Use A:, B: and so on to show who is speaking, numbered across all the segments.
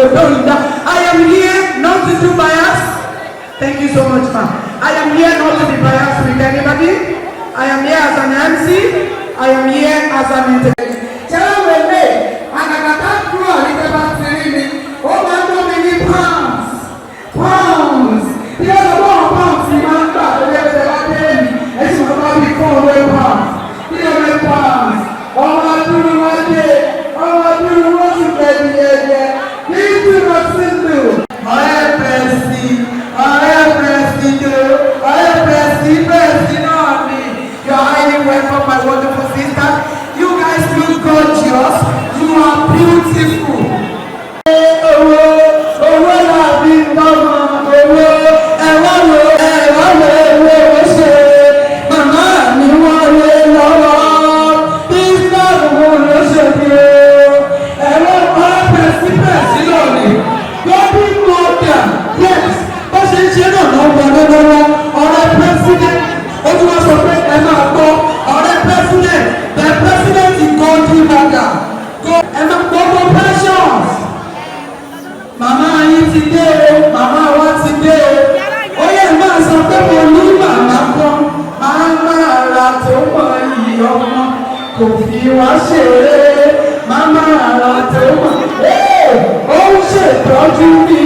A: Odonda. I am here not to do bias. Thank you so much, ma. I am here not to be biased with anybody. I am here as an MC. I am here as an entertainer. Ṣé àgàgàtà kúrò ní tẹ́ bá ti rí mi? Ó máa ń dún mi ní pounds. Pounds. Bí ó lọ bọ́ pounds ni máa ń gbà tó yẹ kí ẹ bá dé mi. Ẹ sì máa bá mi 400 pounds. 300 pounds. Ọmọ adúrú wọn dé. Ọmọ adúrú wọn sì bẹ̀rù yẹyẹ. Ní ìdúró sínú. Ọ̀rẹ́ pẹ̀sì, ọ̀rẹ́ pẹ̀sì jò, ọ̀rẹ́ pẹ̀sì pẹ̀sì náà ni. You are highly welcome, my wonderful sister. You guys look gorgeous. You are beautiful. Owó owó làbí tọmọ owó ẹ̀wọ̀n wo ẹ̀wọ̀n wo owó ṣe màmá mi wọ́n lé lọ́wọ́ bísíǹnù wo ló ṣe bí o ẹ̀wọ̀n ọ̀rẹ́ pẹ̀sì pẹ̀sì lónìí golden mother. Yes, bó ṣe ń ṣe náà lọ́ wọlé lọ́wọ́ ọ̀rẹ́ president. Ó tún wá sọ pé ẹ máa gbọ́ ọ̀rẹ́ president, the president is golden mother. Ẹ máa gbọ́ precious màmá yín ti dé o, màmá wa ti dé o. Ó yẹ máa sọ pé mo ní màmá kan, màmá ara tó mọ iyì ọmọ, kò fi wá ṣeré. Màmá ara tó mọ ó ń ṣètọ́jú mi,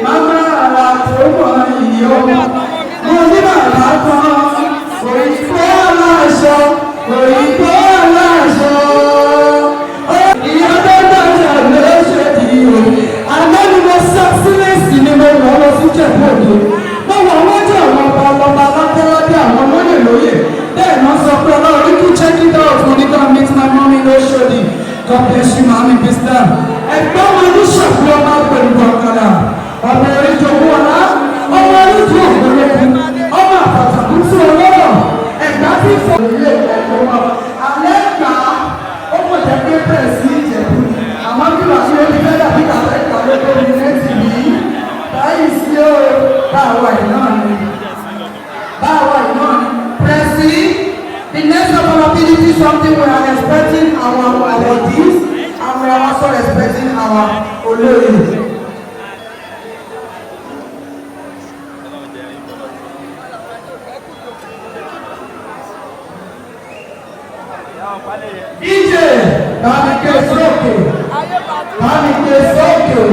A: màmá ara tó mọ iyì ọmọ. Mo ní màmá kan, òyìnbó aláṣọ, òyìnbó aláṣọ, ìyá tó dájà ló ṣe di o. Àná ni mo sá sílẹ̀sì ni mo wọ̀ lọ sí Jẹ̀bú Òde. Mo wọ̀ wọ́n jẹ́ àwọn ọba ọlọ́ba aládéládé, àwọn lóyè lóyè. Bẹ́ẹ̀ náà sọ pé ọlọ́run kí check it out. Mo ní ká meet my mommy lóṣòdì. God bless you, mami Bista. Ẹ̀gbọ́n mi ní ṣàfihàn ọmọ pẹ̀lú ọ̀kadà ọmọ eréjogún ọ̀la, ọmọ onídùú ògbólógún, ọmọ àfàtàkùtù ọlọ́rọ̀ ẹ̀gbá tí fọ ilé ẹ̀kọ́ wọn alẹ́ gbà á. Ó kò jẹ́ pé bẹ́ẹ̀ sí Ìjẹ̀bú ni, àmọ́ bí wàá ṣe ní fẹ́ dàbí kàtà ìgbà ló tó ní nẹ́ẹ̀tì yìí báyìí sí ó báwa yìí náà ni, báwa yìí náà ni. Presi, the next availability, something we are expecting our awardees and we are also expecting our olóyè. DJ, bá mi gbé sókè, bá mi gbé sókè.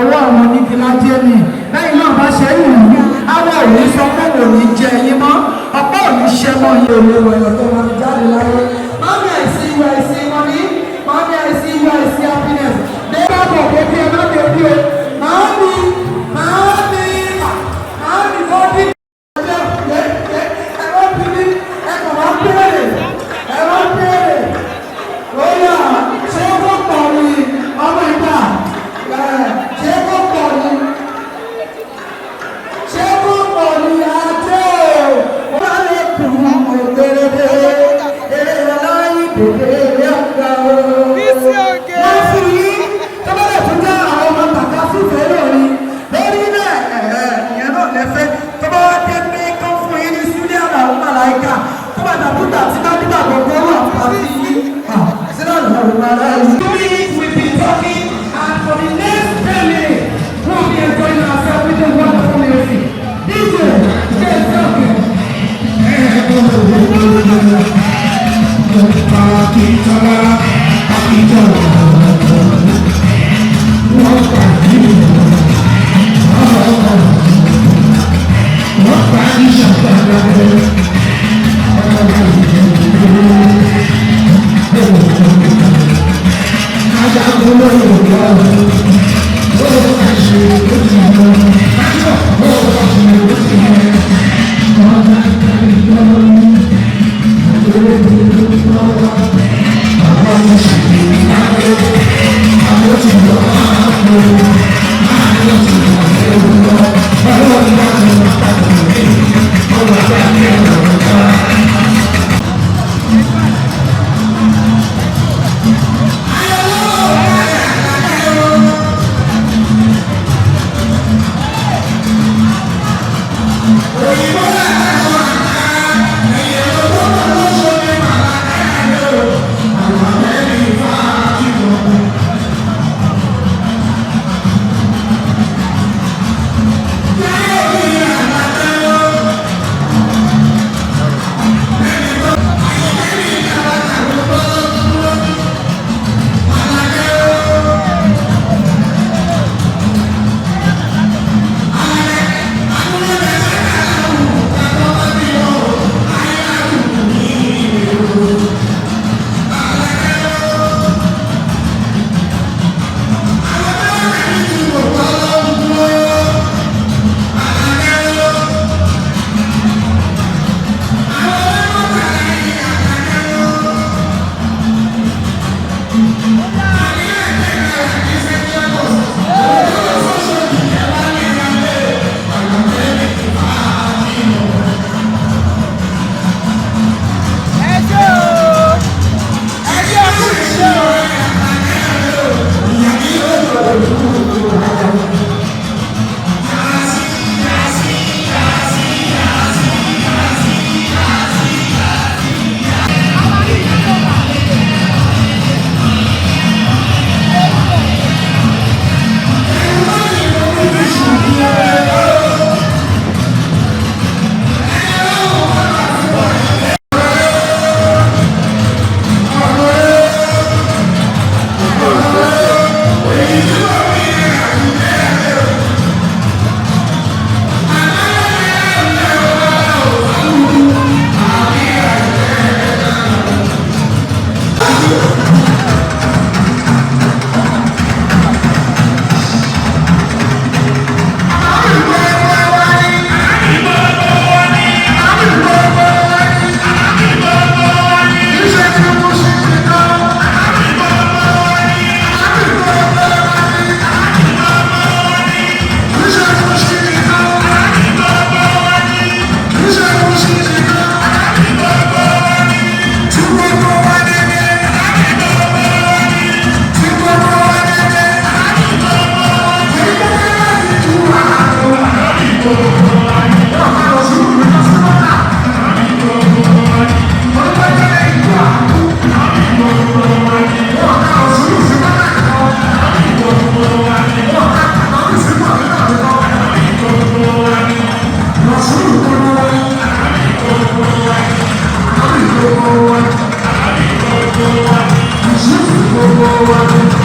A: Ọwọ́ àwọn onígilájẹ́ ni lẹ́yìn náà bá ṣe ń lù ú, àwọn ò ní sọ pé òun ò ní jẹ yín mọ́, ọ̀pọ̀ ò ní ṣe mọ́ yín.
B: Olówó ẹyọ tó